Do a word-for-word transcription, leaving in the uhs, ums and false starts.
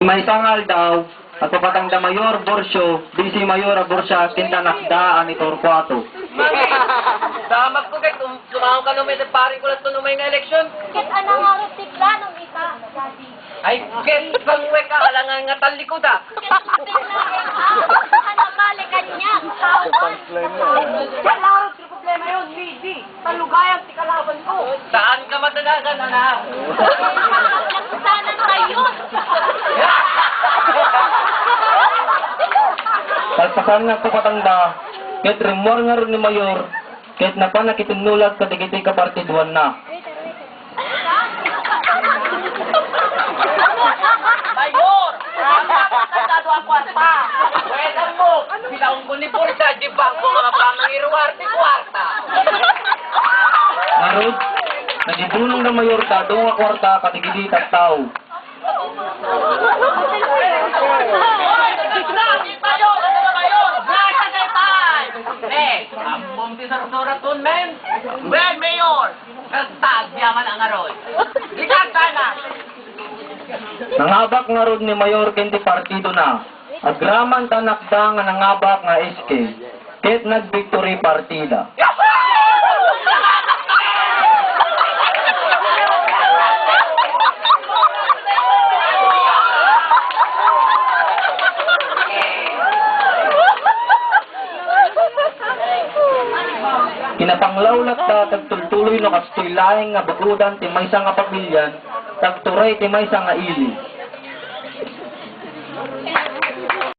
Maysa nga aldaw, agpapatangda Mayor Borcio, Vice Mayor a Borcia, ken tanakda a ni Torcuato. Damagko ket um, sumango ka no may pari ko lang to no may nga eleksyon. Ket anang nga ti plano ita, Daddy? Ay, ket bangwe ka, alangan nga talliko da. Ket tingnan ka, hanapali kanya, tao. Wala rin problema yun, Midi. Talugayan ti kalaban ko. Saan ka madalagan, anak? Nagsanan kayo. Kalpasan nga agpapatangda, ket rimmuar ngarud ni Mayor, ket napan nakitinnulag kadagiti kapartiduanna. Mayor! Ang dapat na dado ang kwarta! Pwede mo! Bilaong ko ni Borgia, di ba ko mga pangangiruar ti kwarta? Ngarud, nagidunong na Mayor dado nga kwarta kadagiti tattao. Hoy! Di ba yun? Ano na ba yun? Nasa daytay! Eh, ampon ti sarsurat kun, men? Well, Mayor! Nagtagyaman ang aroy. Ikagana. Nangabak ngarud ni Mayor ken ti partidona. Agraman ta nakda nga nangabak nga S K. Ket nag-victory partida. Kinapanglawlakda, tagtultuloy no kastoy laeng nga bugodan ti maysa nga pamilian, tagturay ti maysa nga ili.